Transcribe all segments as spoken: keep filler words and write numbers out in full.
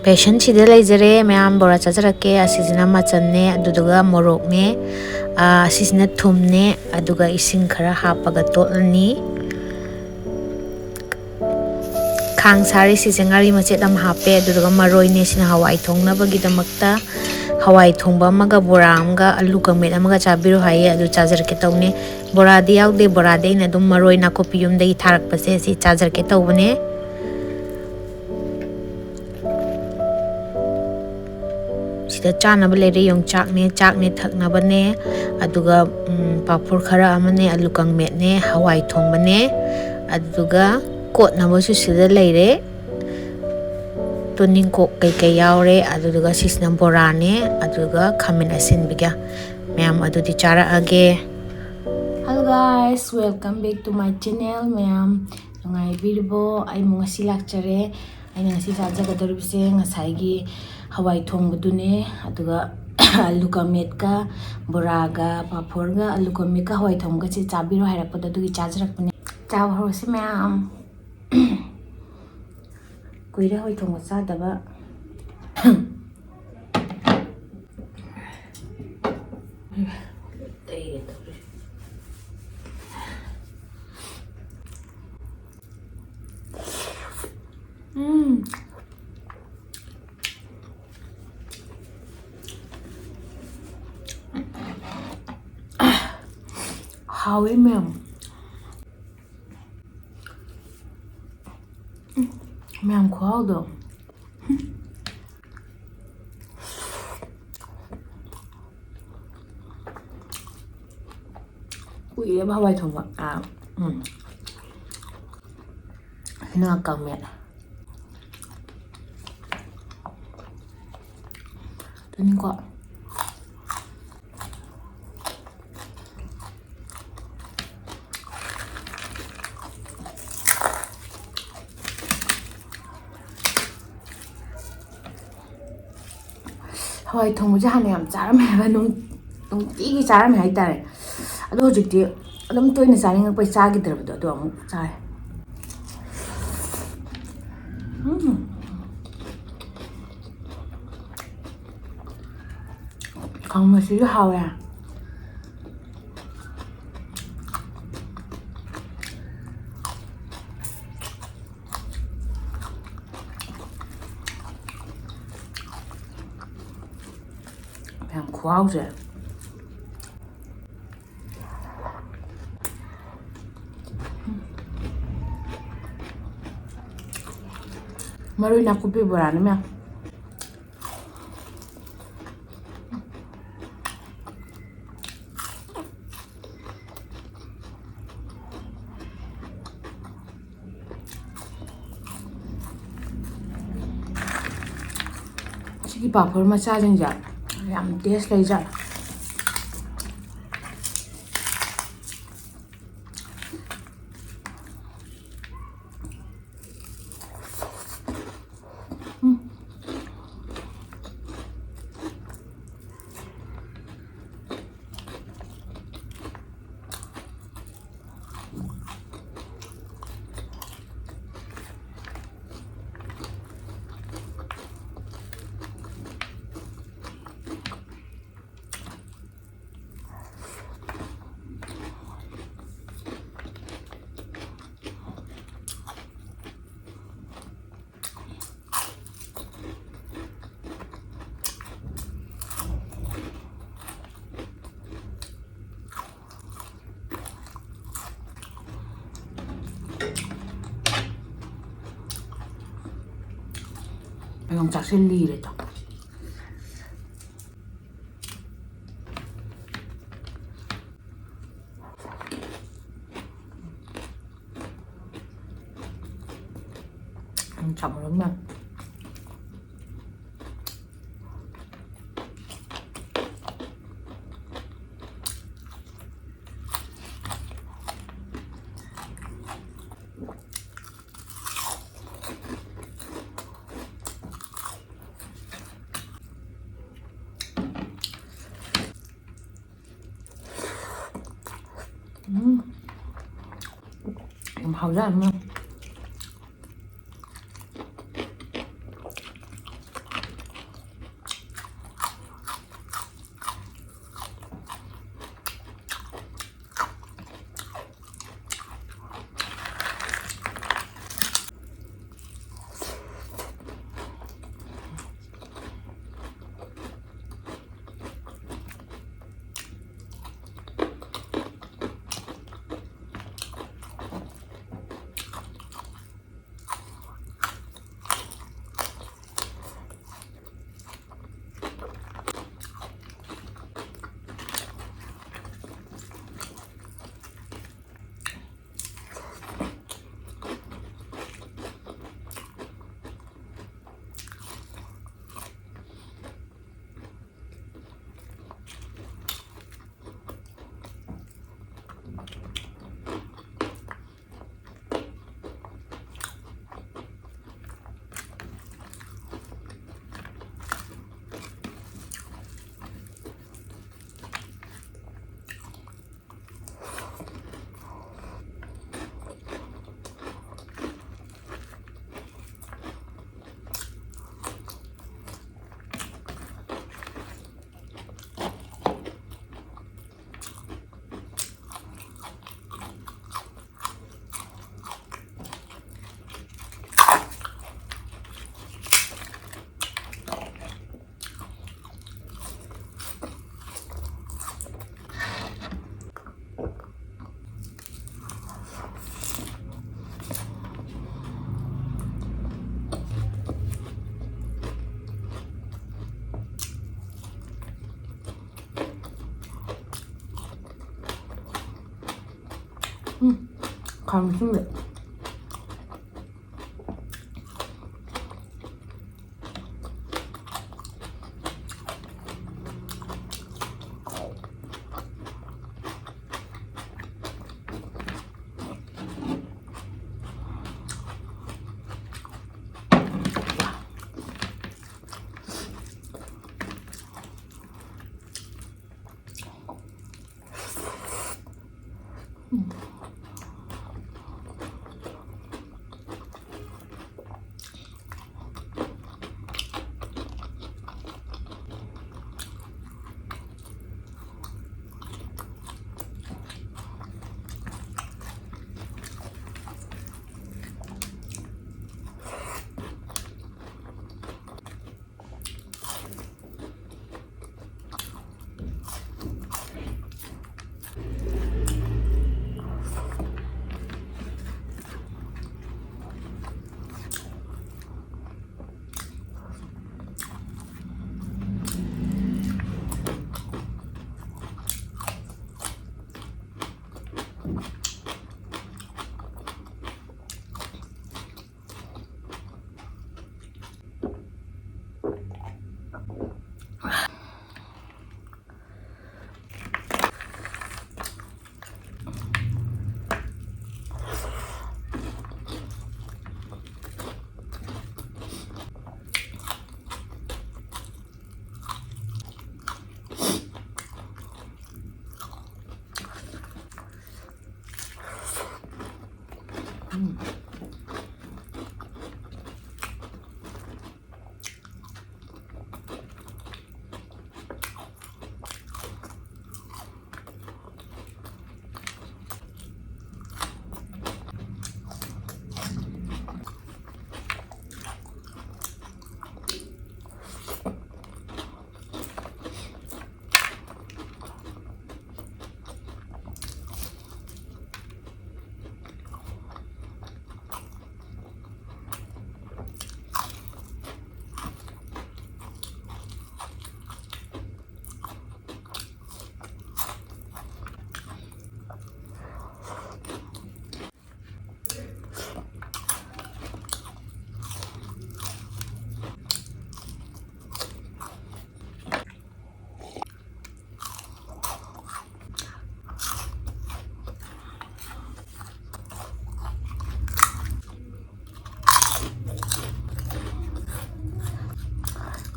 ꯕꯦꯁꯟꯁꯤꯗ ꯂꯩꯖꯔꯦ ꯃꯌꯥꯝ, ꯕꯣꯔꯥ ꯆꯥꯖꯔꯛꯀꯦ꯫ ꯑꯁꯤꯁꯤꯅ ꯃꯆꯟꯅꯦ, ꯑꯗꯨꯗꯨꯒ ꯃꯣꯔꯣꯛꯅꯦ, ꯑꯥ, ꯑꯁꯤꯁꯤꯅ ꯊꯨꯝꯅꯦ, ꯑꯗꯨꯒ ꯏꯁꯤꯡ ꯈꯔ ꯍꯥꯞꯄꯒ ꯇꯣꯠꯂꯅꯤ꯫ ꯈꯥꯡ ꯁꯥꯔꯤꯁꯤꯁꯦ ꯉꯥꯔꯤ ꯃꯆꯦꯠ ꯑꯃ ꯍꯥꯞꯄꯦ, ꯑꯗꯨꯗꯨꯒ ꯃꯔꯣꯏꯅꯦ꯫ ꯁꯤꯅ ꯍꯋꯥꯏ ꯊꯣꯡꯅꯕꯒꯤꯗꯃꯛꯇ ꯍꯋꯥꯏ ꯊꯣꯡꯕ ꯑꯃꯒ, ꯕꯣꯔꯥ ꯑꯃꯒ, ꯑꯂꯨ ꯀꯪꯃꯦꯠ ꯑꯃꯒ ꯆꯥꯕꯤꯔꯣ ꯍꯥꯏꯌꯦ꯫ ꯑꯗꯨ ꯆꯥꯖꯔꯛꯀꯦ ꯇꯧꯅꯦ꯫ ꯕꯣꯔꯥꯗꯤ ꯌꯥꯎꯗꯦ, ꯕꯣꯔꯥꯗꯤ ꯑꯩꯅ ꯑꯗꯨꯝ ꯃꯔꯣꯏ ꯅꯥꯀꯨꯞꯄꯤ ꯌꯨꯝꯗꯒꯤ ꯊꯥꯔꯛꯄꯁꯦ, ꯁꯤ ꯆꯥꯖꯔꯛꯀꯦ ꯇꯧꯕꯅꯦ꯫ ꯁꯤꯗ ꯆꯥꯅꯕ ꯂꯩꯔꯦ꯫ ꯌꯣꯡꯆꯥꯛꯅꯦ, ꯆꯥꯛꯅꯦ, ꯊꯛꯅꯕꯅꯦ, ꯑꯗꯨꯒ, ꯎꯝ, ꯄꯥꯐꯣꯔ ꯈꯔ ꯑꯃꯅꯦ, ꯑꯂꯨ ꯀꯪꯃꯦꯠꯅꯦ, ꯍꯋꯥꯏ ꯊꯣꯡꯕꯅꯦ, ꯑꯗꯨꯒ ꯀꯣꯠꯅꯕꯁꯨ ꯁꯤꯗ ꯂꯩꯔꯦ꯫ ꯇꯣꯅꯤꯡꯀꯣꯛ ꯀꯩꯀꯩ ꯌꯥꯎꯔꯦ, ꯑꯗꯨꯗꯨꯒ ꯁꯤꯁꯤꯅ ꯕꯣꯔꯥꯅꯦ, ꯑꯗꯨꯒ ꯈꯥꯃꯦꯟ ꯑꯁꯤꯟꯕꯤꯒ꯫ ꯃꯌꯥꯝ ꯑꯗꯨꯗꯤ ꯆꯥꯔꯛꯑꯒꯦ꯫ Hello guys, welcome back to my channel꯫ ꯃꯌꯥꯝ ꯅꯨꯡꯉꯥꯏꯕꯤꯔꯤꯕꯣ? ꯑꯩ ꯑꯃꯨꯛ ꯉꯁꯤ ꯂꯥꯛꯆꯔꯦ꯫ ꯑꯩꯅ ꯉꯁꯤ ꯆꯥꯖꯒꯗꯧꯔꯤꯕꯁꯦ ꯉꯁꯥꯏꯒꯤ ꯍꯋꯥꯏ ꯊꯣꯡꯕꯗꯨꯅꯦ, ꯑꯗꯨꯒ ꯑꯂꯨ ꯀꯪꯃꯦꯠꯀ, ꯕꯣꯔꯥꯒ, ꯄꯥꯐꯣꯔꯒ, ꯑꯂꯨ ꯀꯪꯃꯦꯠꯀ, ꯍꯋꯥꯏ ꯊꯣꯡꯕꯒꯁꯦ ꯆꯥꯕꯤꯔꯣ ꯍꯥꯏꯔꯛꯄꯗꯣ, ꯑꯗꯨꯒꯤ ꯆꯥꯖꯔꯛꯄꯅꯦ꯫ ꯆꯥꯕ ꯍꯧꯔꯁꯤ ꯃꯌꯥꯝ꯫ ꯀꯨꯏꯔꯦ ꯍꯋꯥꯏ ꯊꯣꯡꯕ ꯆꯥꯗꯕ꯫ ꯎꯝ꯫ ꯍꯥꯎꯋꯦ ꯃꯌꯥꯝ꯫ ꯎꯝ, ꯃꯌꯥꯝ ꯈꯨꯍꯥꯎꯗꯣ꯫ ꯀꯨꯏꯔꯦꯕ ꯍꯋꯥꯏ ꯊꯣꯡꯕ꯫ ꯑꯥ, ꯎꯝ꯫ ꯁꯤꯅ ꯀꯪꯃꯦꯠ꯫ ꯑꯗꯨꯅꯤꯀꯣ꯫ ꯍꯋꯥꯏ ꯊꯣꯡꯕꯁꯦ ꯍꯥꯟꯅ ꯌꯥꯝ ꯆꯥꯔꯝꯃꯦ ꯍꯥꯏꯕ, ꯅꯨꯡ-, ꯅꯨꯡꯇꯤꯒꯤ ꯆꯥꯔꯝꯃꯦ ꯍꯥꯏꯇꯥꯔꯦ꯫ ꯑꯗꯣ ꯍꯧꯖꯤꯛꯇꯤ ꯑꯗꯨꯝ ꯇꯣꯏꯅ ꯆꯥꯅꯤꯡꯉꯛꯄꯩ ꯆꯥꯈꯤꯗ꯭ꯔꯕꯗꯣ, ꯑꯗꯣ ꯑꯃꯨꯛ ꯆꯥꯔꯦ꯫ ꯎꯝ꯫ ꯀꯥꯡꯃꯦꯠꯁꯤꯁꯨ ꯍꯥꯎꯋꯦ꯫ ꯃꯌꯥꯝ ꯈꯨꯍꯥꯎꯁꯦ꯫ ꯃꯔꯣꯏ ꯅꯥꯀꯨꯞꯄꯤ ꯕꯣꯔꯥꯅꯤ ꯃꯌꯥꯝ꯫ ꯁꯤꯒꯤ ꯄꯥꯐꯣꯔ ꯃꯆꯥꯁꯤꯡꯁꯦ ꯌꯥꯝ ꯇꯦꯁ ꯂꯩꯖꯥꯠꯅꯤ꯫ ꯌꯣꯡꯆꯥꯛꯁꯦ ꯂꯤꯔꯦ ꯇꯣ꯫ ꯌꯣꯡꯆꯥꯛ ꯃꯔꯨꯝ ꯃꯌꯥꯝ꯫ ꯎꯝ꯫ ꯌꯥꯝ ꯍꯥꯎꯖꯥꯠꯅꯤ꯫ ꯌꯥꯝ ꯁꯤꯟꯕ꯫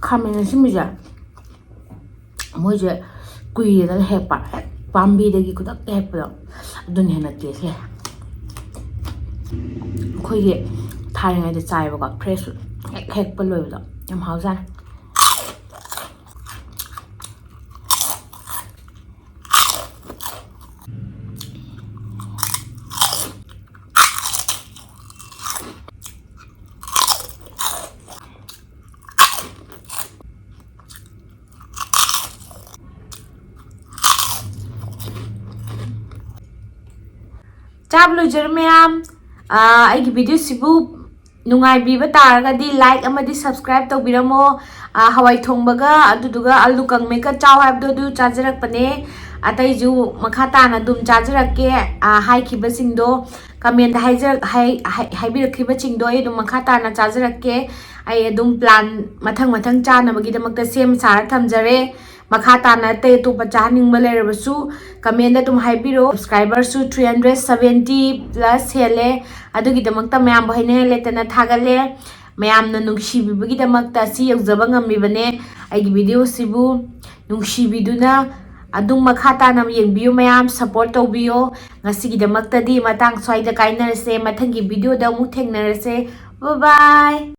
ꯈꯥꯃꯦꯟ ꯑꯁꯤꯟꯕꯤꯁꯦ ꯃꯣꯏꯁꯦ ꯀꯨꯏꯔꯦꯗꯅ ꯍꯦꯛꯄ, ꯍꯦꯛ ꯄꯥꯝꯕꯤꯗꯒꯤ ꯈꯨꯗꯛꯇ ꯍꯦꯛꯄꯗꯣ, ꯑꯗꯨꯅ ꯍꯦꯟꯅ ꯇꯦꯁ ꯂꯩ꯫ ꯑꯩꯈꯣꯏꯒꯤ ꯊꯥꯔꯤꯉꯩꯗ ꯆꯥꯏꯕꯀꯣ, ꯐ꯭ꯔꯦꯁ ꯍꯦꯛ ꯍꯦꯛꯄ ꯂꯣꯏꯕꯗꯣ, ꯌꯥꯝ ꯍꯥꯎꯖꯥꯠꯅꯤ꯫ ꯆꯥꯕ ꯂꯣꯏꯖꯔꯦ ꯃꯌꯥꯝ꯫ ꯑꯥ, ꯑꯩꯒꯤ ꯚꯤꯗꯤꯑꯣꯁꯤꯕꯨ ꯅꯨꯡꯉꯥꯏꯕꯤꯕ ꯇꯥꯔꯒꯗꯤ like ꯑꯃꯗꯤ subscribe ꯇꯧꯕꯤꯔꯝꯃꯣ꯫ ꯑꯥ, ꯍꯋꯥꯏ ꯊꯣꯡꯕꯒ ꯑꯗꯨꯗꯨꯒ ꯑꯂꯨ ꯀꯪꯃꯦꯠꯀ ꯆꯥꯎ ꯍꯥꯏꯕꯗꯣ ꯑꯗꯨ ꯆꯥꯖꯔꯛꯄꯅꯦ꯫ ꯑꯇꯩꯁꯨ ꯃꯈꯥ ꯇꯥꯅ ꯑꯗꯨꯝ ꯆꯥꯖꯔꯛꯀꯦ꯫ ꯑꯥ, ꯍꯥꯏꯈꯤꯕꯁꯤꯡꯗꯣ, ꯀꯃꯦꯟꯗ ꯍꯥꯏꯖꯔꯛ-, ꯍꯥꯏ-, ꯍꯥꯏ-, ꯍꯥꯏꯕꯤꯔꯛꯈꯤꯕꯁꯤꯡꯗꯣ ꯑꯩ ꯑꯗꯨꯝ ꯃꯈꯥ ꯇꯥꯅ ꯆꯥꯖꯔꯛꯀꯦ꯫ ꯑꯩ ꯑꯗꯨꯝ plan ꯃꯊꯪ ꯃꯊꯪ ꯆꯥꯅꯕꯒꯤꯗꯃꯛꯇ ꯁꯦꯝ ꯁꯥꯔ ꯊꯝꯖꯔꯦ꯫ ꯃꯈꯥ ꯇꯥꯅ ꯑꯇꯩ ꯑꯇꯣꯞꯄ ꯆꯥꯍꯟꯅꯤꯡꯕ ꯂꯩꯔꯕꯁꯨ ꯀꯃꯦꯟꯗ ꯑꯗꯨꯝ ꯍꯥꯏꯕꯤꯔꯣ꯫ Subscriberꯁꯨ three hundred seventy plus ꯍꯦꯜꯂꯦ꯫ ꯑꯗꯨꯒꯤꯗꯃꯛꯇ ꯃꯌꯥꯝꯕꯨ ꯍꯥꯏꯅꯤꯡꯉꯥꯏ ꯂꯩꯇꯅ ꯊꯥꯒꯠꯂꯦ꯫ ꯃꯌꯥꯝꯅ ꯅꯨꯡꯁꯤꯕꯤꯕꯒꯤꯗꯃꯛꯇ ꯑꯁꯤ ꯌꯧꯖꯕ ꯉꯝꯃꯤꯕꯅꯦ꯫ ꯑꯩꯒꯤ ꯚꯤꯗꯤꯑꯣꯁꯤꯕꯨ ꯅꯨꯡꯁꯤꯕꯤꯗꯨꯅ ꯑꯗꯨꯝ ꯃꯈꯥ ꯇꯥꯅ ꯌꯦꯡꯕꯤꯌꯨ ꯃꯌꯥꯝ, support ꯇꯧꯕꯤꯌꯣ꯫ ꯉꯁꯤꯒꯤꯗꯃꯛꯇꯗꯤ ꯃꯇꯥꯡ ꯁ꯭ꯋꯥꯏꯗ ꯀꯥꯏꯅꯔꯁꯦ꯫ ꯃꯊꯪꯒꯤ ꯚꯤꯗꯤꯑꯣꯗ ꯑꯃꯨꯛ ꯊꯦꯡꯅꯔꯁꯦ꯫ Bye bye꯫